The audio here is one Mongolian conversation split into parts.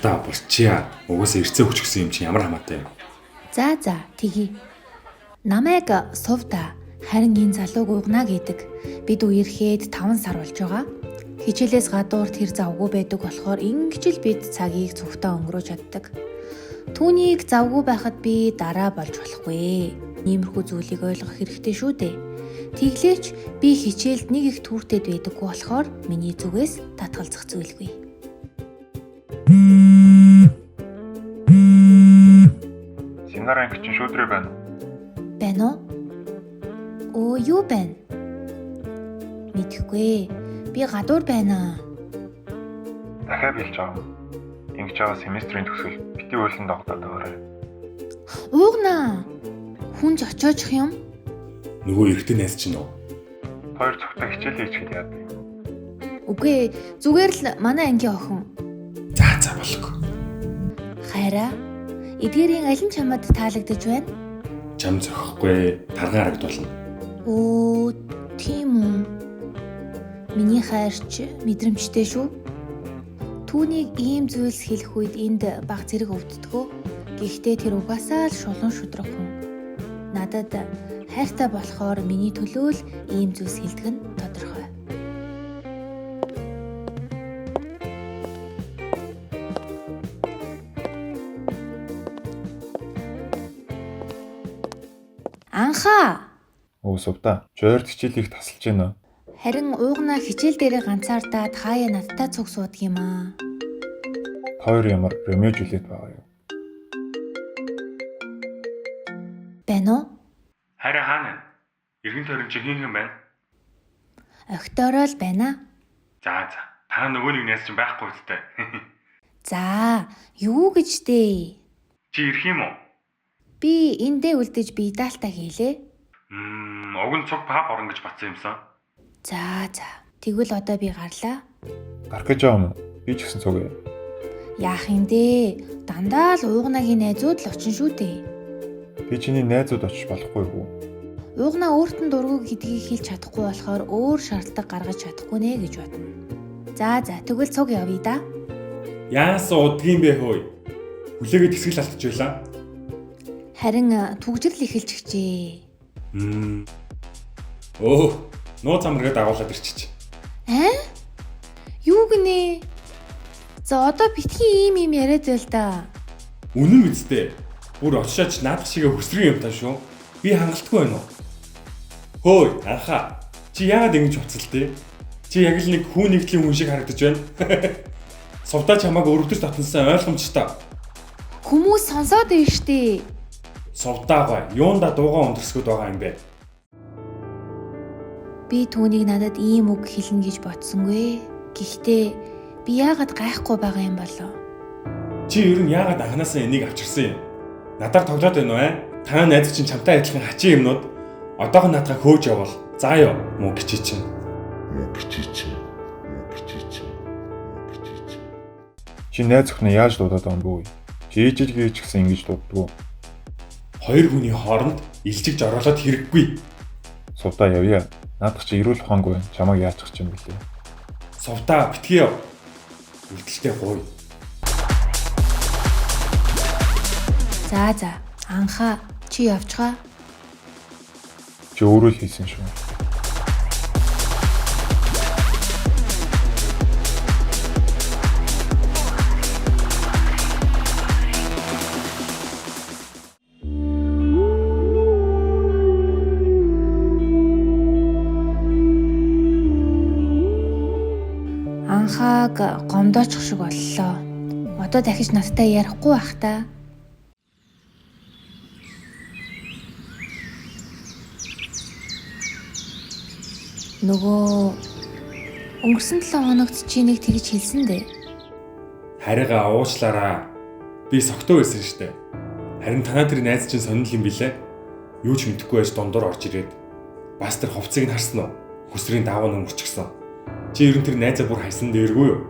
Сувдаа болчихъя. Угаасаа эрцээ өгч гисэн юм чи ямар хамаатай юм. За за тэгье. Намайг Сувда харин энэ залууг Уугнаа гэдэг. Бид үерхэд 5 сар болж байгаа. Хичээлээс гадуур тэр завгүй байдаг болохоор ингэж л бид цагийг цугтаа өнгөрөөж чаддаг. Түүнийг завгүй байхад би дараа болж болохгүй. Иймэрхүү зүйлийг ойлгох хэрэгтэй шүү дээ. Тэглээч би хичээлд нэг их түүртэд байдаггүй болохоор миний зүгээс татгалзах зүйлгүй. Семинар анги чинь шүүдрээ байна уу? Байна уу? Өө юу байна? Мэдэхгүй. Би гадуур байна. Дахиад билж байгаа юм. Ингэж байгаа семестрийн төгсгөл бити уйлан догдоод өгөөрэй. Уугнаа. Хүн ч очоочих юм. Нөгөө эрэгтэй найз чинь үү? Хоёр цогтой хичээлээ хийчихэд яадаг юм. Үгүй ээ, зүгээр л манай ангийн охин. За за болго. Хайраа. Эдгээрийн аль нь чамд таалагдж байна? Чам зохихгүй тарган харагдуулна. Өө, тийм үү. Миний хайрч мэдрэмжтэй шүү. Түүнийг ийм зүйлс хэлэх үед энд баг зэрэг өвддгөө. Гэхдээ тэр угаасаа л шулуун шудраг хүн. Надад хайртай болохоор миний төлөө л ийм зүйлс хэлдэг нь тодорхой. Анхаа. Өө Сувдаа, чи ойрт хичээлийг тасалж гэнэ үү? Харин Уугнаа хичээл дээрээ ганцаардаад хаяа надтай цуг суудаг юм аа. Та хоёр ямар Ромео Жюльет байгаа юу? Байна уу? Харин хаана? Эргэн тойрон чи хин хэн байна? Огтороо л байна. За за. Та нөгөө нэг найз чинь байхгүй үстэй. За, юу гэж дээ? Чи ирэх юм уу? Би эндээ үлдэж бие даалтаа хийлээ. Уг нь цуг паб орно гэж батсан юмсан. За, за. Тэгвэл одоо би гарлаа. Гарах гэж байгаа юм уу? Би ч гэсэн цуг яа. Яах юм дээ? Дандаа л Уугнагийн найзууд л очин шүү дээ. Би чиний найзууд очиж болохгүй юу? Уугнаа өөрт нь дургүй гэдгийг хэлж чадахгүй болохоор өөр шаардлага гаргаж чадахгүй нэ гэж бодно. За, за. Тэгвэл цуг явъя да. Яасан удгийн бэ хөөе? Хүлээгээд хэсгэл алдчих байлаа. Харин түгжрэл эхэлчихжээ. Өө, нууц амаргаа дагуулад ирчих. Аа? Юу гинэ? За одоо битгий ийм юм яриад байл да. Үнэн үсттэй. Бүр очиач наадах шигээ хөсрөн юм та шүү. Би хангалтгүй байна уу? Хөөе, анхаа. Чи яагаад ингэж хувцалдээ? Чи яг л нэг хүн нэгдлийн хүн шиг харагдаж байна. Сувдаа чамааг өрөвдөж татнасан ойлгомжтой. Хүмүүс сонсоод байна штэ. Сувдаа гой. Юунда дуугаа өндөрсгöd байгаа юм бэ? Би түүнийг надад ийм үг хэлнэ гэж бодсонгүй. Гэхдээ би яагаад гайхгүй байгаа юм болов? Чи ер нь яагаад анханасаа энийг авчирсан юм? Надаар тоглоод байна уу аа? Та найз чинь чамтай адилхан хачин юмнууд одоохон наадгаа хөөж явуул. За ёо, муу гिचи чинь. Муу гिचи чинь. Муу гिचи чинь. Муу гिचи чинь. Чи найз охиноо яаж дуудаад байгаа юм бэ? Чи ээжээ ч гэсэн ингэж дууддаггүй. Хоёр хүний хооронд илжигж оруулаад хэрэггүй. Сувдаа явъя. Наадах чи эрүүл ухаангүй байна. Чамайг яачих юм бэлээ. Сувдаа битгий яв. Үлдэлтэй гуй. За за. Анхаа чи явчихаа. Чи өөрөө л хийсэн шүү. Анхааг гомдоочих шиг боллоо. Одоо дахиж надтай ярихгүй бах та. Нөгөө өнгөрсөн 7 хоногт чи нэг тэгж хэлсэн дээ. Харигаа уучлаараа. Би согтуу байсан штэ. Харин танаа тэр найз чинь сонирхол юм билээ. Юу ч мэдэхгүй байж дундуур орж ирээд бас тэр хувцсыг нь харсан уу? Хөсрийн даваа нүмерчихсэн. Чи ер нь тэр найзаа бүр хайсан дээргүй юу?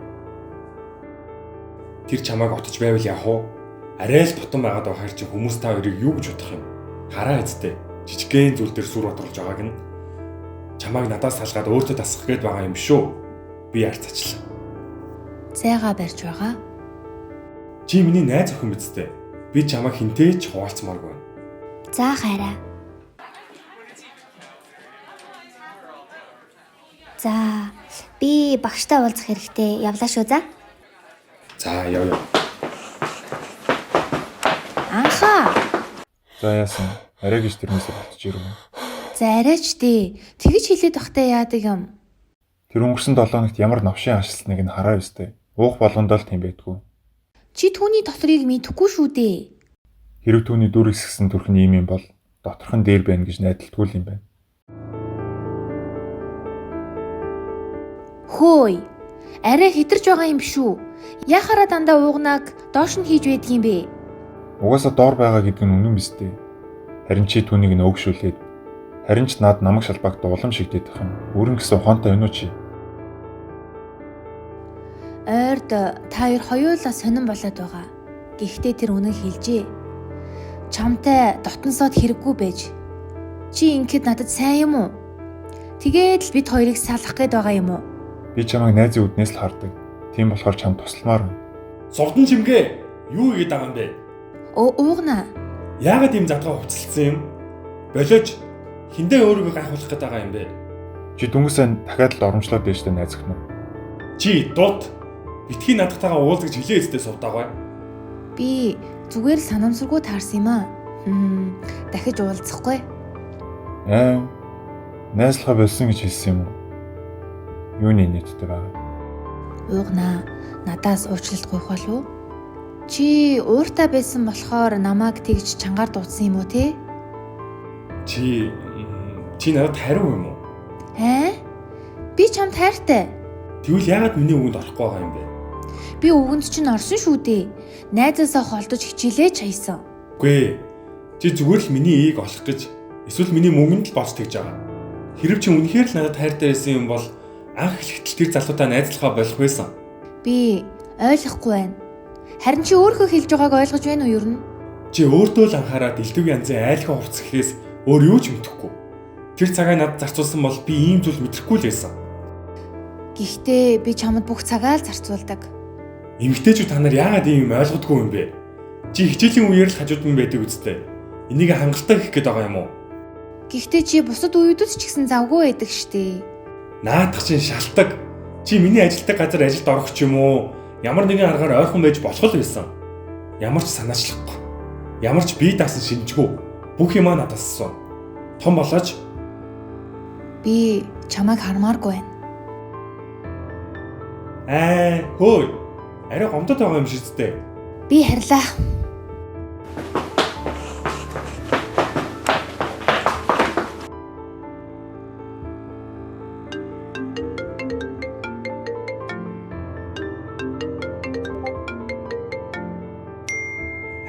Тэр чамайг отож байвал яах вэ? Арай л бутан байгаад байхаар чи хүмүүс та хоёрыг юу гэж бодох юм? Хараа эцтэй. Жижигхэн зүйл дээр сүр бодруулж байгааг нь чамайг надаас салгаад өөртөө тасах гээд байгаа юм шүү. Би арцачлаа. Зайгаа барьж байгаа. Чи миний найз охин биз дээ. Би чамайг хинтээ ч хуваалцмааргүй байна. За хайраа. За би багштай уулзах хэрэгтэй. Явлаа шүү за. За яв яв. Анхаа. За яасан? Арай гэж тэрнээсээ болчих ирв. За арайч дээ. Тэгж хэлээд байхдаа яадаг юм? Тэр өнгөрсөн 7 хоногт ямар новшин ажилсныг нь хараа өстэй. Уух болгондоо л тийм байдгүй. Чи түүний дотрыг мэдэхгүй шүү дээ. Хэрв түүний дүр хэсгсэн төрх нь ийм юм бол доторх нь дээр байна гэж найдалтгүй л юм байна. Хөөй. Арай хитэрч байгаа юм биш үү? Яхаараа дандаа уугнаг доош нь хийж байдгийм бэ? Угаасаа доор байгаа гэдэг нь үнэн биз дээ. Харин чи түүнийг нь өөгшүүлээд харин ч над намаг шалбаагт улам шигдээд их юм. Өөрөн гэсэн ухаантай байна уу чи? Ойрд та хоёр хоёулаа сонин болоод байгаа. Гэхдээ тэр үнэн хэлжээ. Чамтай дотносоод хэрэггүй байж. Чи ингэхэд надад сайн юм уу? Тэгээд л бид хоёрыг салах гээд байгаа юм уу? Би чамайг найзын үднээс л хардаг. Тийм болохоор чамд тусламаар байна. Сувдан чимгээ. Юу хийгээд байгаа юм бэ? Уугна. Яагаад ийм задгаа хувцалсан юм? Болооч хиндэ өөрийгөө гайхуулах гээд байгаа юм бэ? Чи дөнгөж сайн дахиад л оромжлоод байж та найз гэх юм. Чи дут битгий надтайгаа уулзаж хэлээ эцтэй сувдаагүй. Би зүгээр л санамсаргүй таарсан юм аа. Дахиж уулзахгүй. Аа. Найзлахаа болсон гэж хэлсэн юм уу? Юуны нийттэй байгаа? Уугна. Надаас уучлалт гуйх болов уу? Чи ууртай байсан болохоор намайг тэгж чангаар дуудсан юм уу те? Чи чи надад хариу юм уу? Аа? Би чамд хайртай. Тэгвэл яагаад миний үгэнд орохгүй байгаа юм бэ? Би үгэнд чинь орсон шүү дээ. Найзаасаа холдож хичээлээ ч хайсан. Үгүй ээ. Чи зүгээр л миний ийг олох гэж эсвэл миний мөнгөнд л болж тэгж байгаа. Хэрв чи үнэхээр л надад хайртай байсан юм бол анх эхлэхдээ л тэр залуутай найзлахаа болох байсан. Би ойлгохгүй байна. Харин чи өөрөө хэлж байгааг ойлгож байна уу ер нь? Чи өөртөө л анхаарад элдв янзын айлхан хувцас гэхээс өөр юу ч мэдэхгүй. Тэр цагаа надад зарцуулсан бол би ийм зүйл мэдрэхгүй л байсан. Гэхдээ би чамд бүх цагаа л зарцуулдаг. Эмэгтэйчүүд та нар яагаад ийм юм ойлгодгүй юм бэ? Чи хичээлийн үеэр л хажууд нь байдаг үсттэй. Энийг хангалттай хийх гээд байгаа юм уу? Гэхдээ чи бусад үеүдэд ч гэсэн завгүй байдаг штэ. Наадах чинь шалтаг. Чи миний ажилтдаг газар ажилд орох ч юм уу? Ямар нэгэн аргаар ойрхон байж болох л байсан. Ямар ч санаачлахгүй. Ямар ч бие даасан шинжгүй. Бүх юмаа надаас асуу. Том болооч Би чамайг хармааргүй байна. Аа, хөөе. Арай гомдод байгаа юм шиг зү. Би харилаа.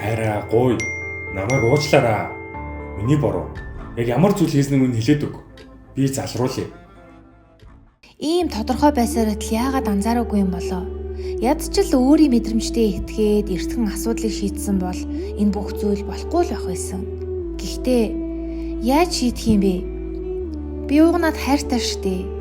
Хайраа гуй. Намайг уучлаарай. Миний буруу. Яг ямар зүйл хийснийг минь хэлээд өг. Би залруулъя. Ийм тодорхой байсаар л яагаад анзаараагүй юм болоо? Ядчил өөрийн мэдрэмжтэй итгээд эртхэн асуудлыг шийдсэн бол энэ бүх зүйл болохгүй л байх байсан. Гэхдээ яаж шийдэх юм бэ? Би уугнаад хайртай штэ.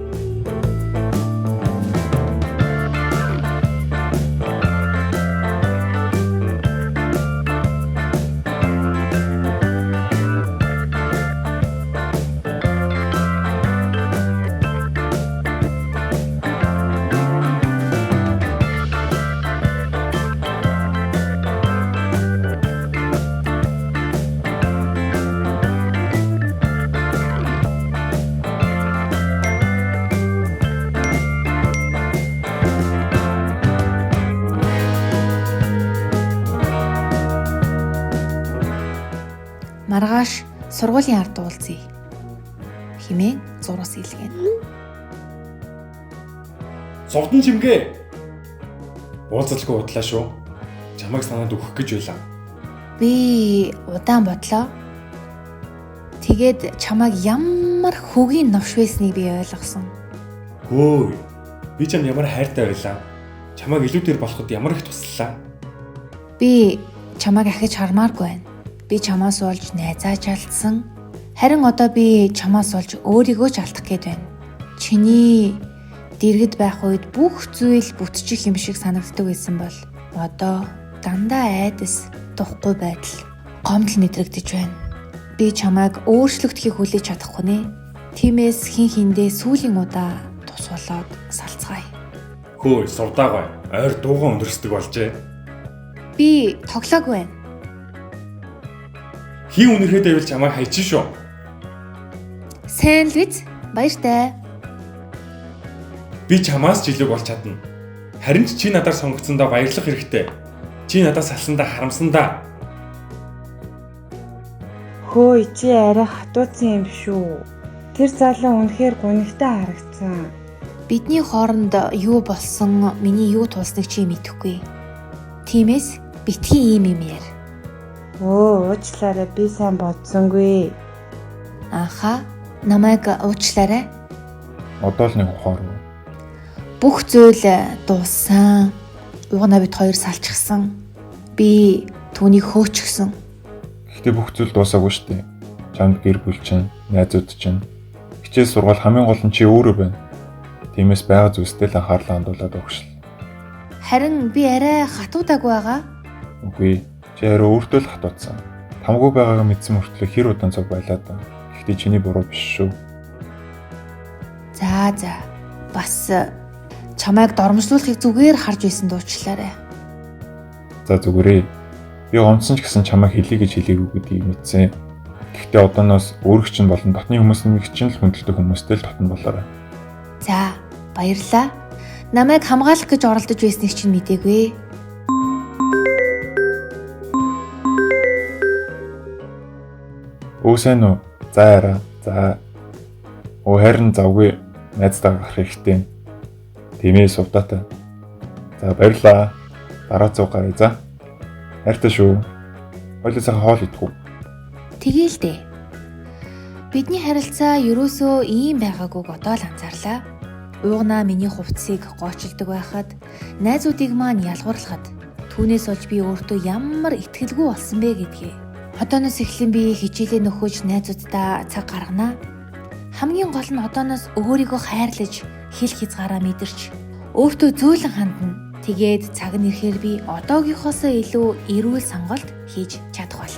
Маргааш сургуулийн ард уулзъя. Химээ зурус илгээнэ. Сувдан чимгээ. Уулзалгүй удлаа шүү. Чамайг санаад өгөх гэж байлаа. Би удаан бодлоо. Тэгээд чамайг ямар хөгийн новш байсныг би ойлгосон. Хөөе. Би чамд ямар хайртай байлаа. Чамайг илүү дээр болоход ямар их туслалаа. Би чамайг ахиж хармааргүй байна. Би чамаас болж найзаа ч алдсан. Харин одоо би чамаас болж өөрийгөө ч алдах гээд байна. Чиний дэргэд байх үед бүх зүйл бүтчих юм шиг санагддаг байсан бол одоо Дандаа айдас, тухгүй байдал, гомдол мэдрэгдэж байна. Би чамайг өөрчлөгдөхийг хүлээж чадахгүй нэ. Тиймээс хин хиндээ сүүлийн удаа тус болоод салцгаая. Хөөе, сувдаагүй. Ойр дуугаа өндөрсдөг болжээ. Би тоглоогүй байна. Хин үнэрхэд байвал чамайг хайчин шүү. Сайн л биз? Баяртай. Би чамаас ч илүү болж чадна. Харин ч чи надаар сонгогдсондоо баярлах хэрэгтэй. Чи надаас салсандаа харамсандаа. Хөөе чи арай хатууцсан юм шүү. Тэр залуу үнэхээр гунигтай харагдсан. Бидний хооронд юу болсон, миний юу тулсныг чи мэдэхгүй. Тиймээс битгий ийм юм яар. Өө уучлаарай би сайн бодсонгүй. Анхаа намайг уучлаарай. Одоо л нэг ухаар уу. Бүх зүйл дууссан. Угнаа бид хоёр салчихсан. Би түүнийг хөөчихсөн. Гэхдээ бүх зүйл дуусаагүй шүү дээ. Чамд гэр бүл чинь, найзууд чинь, хичээл сургаал хамгийн гол нь чи өөрөө байна. Тиймээс байгаа зүйлстэй л анхаарлаа хандуулад өгшил. Харин би арай хатуудаагүй байгаа. Үгүй, чи арай өөртөө л хатуудсан. Тамгүй байгаагаа мэдсэн мөртлөө хэр удаан цуг байлаа даа. Гэхдээ чиний буруу биш шүү. За за. Бас чамайг доромжлуулахыг зүгээр харж байсан дуучлаарай. За зүгээрээ. Би гомдсон ч гэсэн чамайг хэлье гэж хэлээгүй гэдгийг мэдсэн. Гэхдээ одооноос өөрөг чинь болон дотны хүмүүс нэг чинь л хүндэлдэг хүмүүстэй л дотно болоорой. За, баярлалаа. Намайг хамгаалах гэж оролдож байсныг чинь мдээгүй. Өө сайн уу? За яра. За. Өө харин завгүй найзтайгаа гарах хэрэгтэй. Тийм ээ сувдаатай. За баярлалаа. Дараа цуг гаръя за. Хайртай шүү. Хоёулаа сайхан хоол идэх үү? Тэгээл дээ. Бидний харилцаа ерөөсөө ийм байгаагүйг одоо л анзаарлаа. Уугнаа миний хувцсыг гоочилдог байхад, найзуудыг маань ялгуурлахад түүнээс олж би өөртөө ямар итгэлгүй болсон бэ гэдгээ. Одооноос эхлэн би хичээлээ нөхөж найзууддаа цаг гаргана. Хамгийн гол нь одооноос өөрийгөө хайрлаж, хил хязгаараа мэдэрч, өөртөө зөөлөн хандна. Тэгээд цаг нь ирэхээр би одоогийнхоосоо илүү эрүүл сонголт хийж чадах болно.